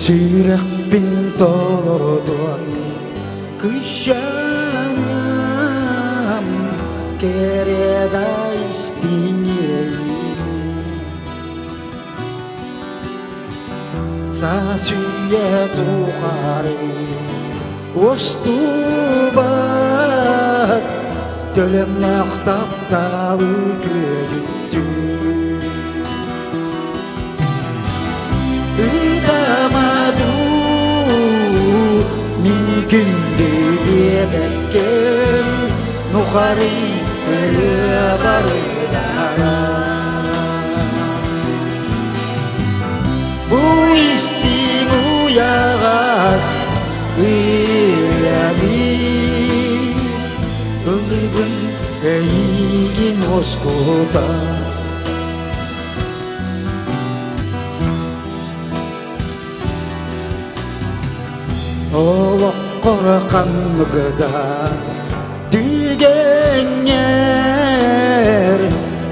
Сүрэхпин толордуон кыщаным кэрэ да истиҥиэйим Саас үйэ тухары устубат төлөннөөх тапталы күөдүттүү Ытама дуу мин күндү диэбэккин нухарый ырыа барыдара Бу истиҥ уйаҕас ырыаны ыллыыбын эйигин уоскута Олоххор ханныгы да түгэҥҥэр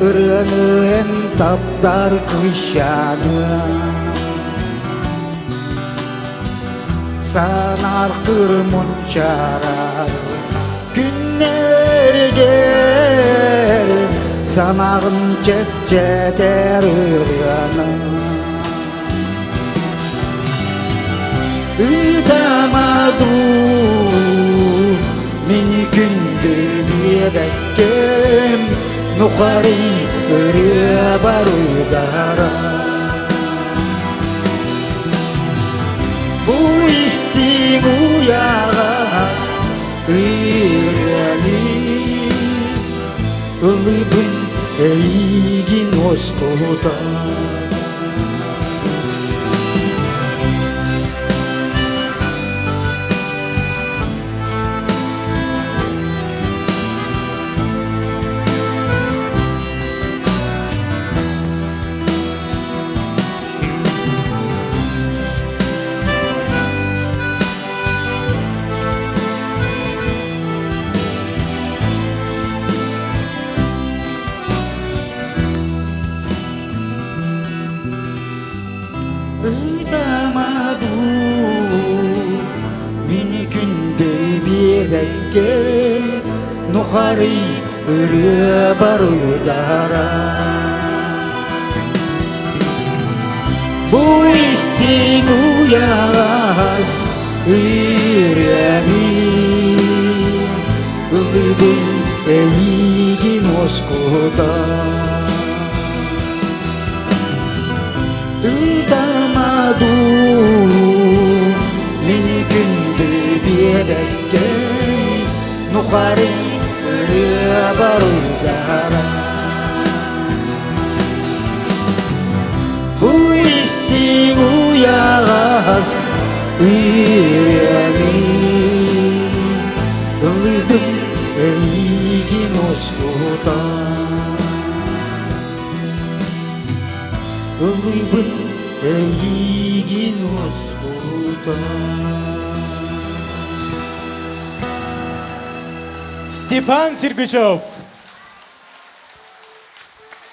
ырыаны эн таптар кыысчааным Санаар кырмунчарар күннэригэр санаҕын чэпчэтэр ырыаны Ытама дуу мин күндү биэбэккэм нухарый ырыа барыдара Бу истиҥ уйаҕас ырыаны ыллыыбын эйигин уоскута Ытама дуу, мин күндү биэлэргэр нухарый ырыа баруйдара. Бу истиҥ уйаҕас ырыаны ыллыыбын эйигин уоскута. Ытама дуу, мин күндү биэбэккэм, нухарый ырыа баруйдара. Бу истиҥ уйаҕас ырыаны ыллыыбын эйигин уоскута. Ыллыыбын эйигин уоскута. Степан Сергучев.